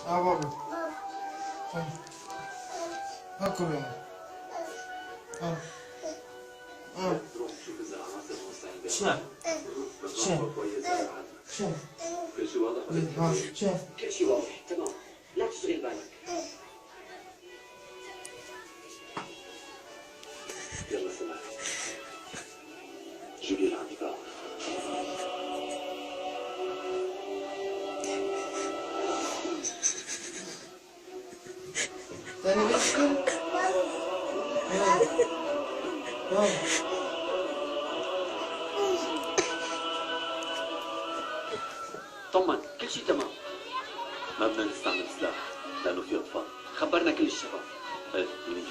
بابا. اكل يعني. شنو؟ شنو؟ شنو؟ كل شيء واضح ولا شنو؟ كل شيء واضح تمام، لا تشغل بالك. يلا سمع، جيب لي العندي بقى. تاني بيشكل؟ يلا. طمن، كل شيء تمام. ما بدنا نستعمل سلاح لأنه في أطفال. خبرنا كل الشباب. ايه منيح.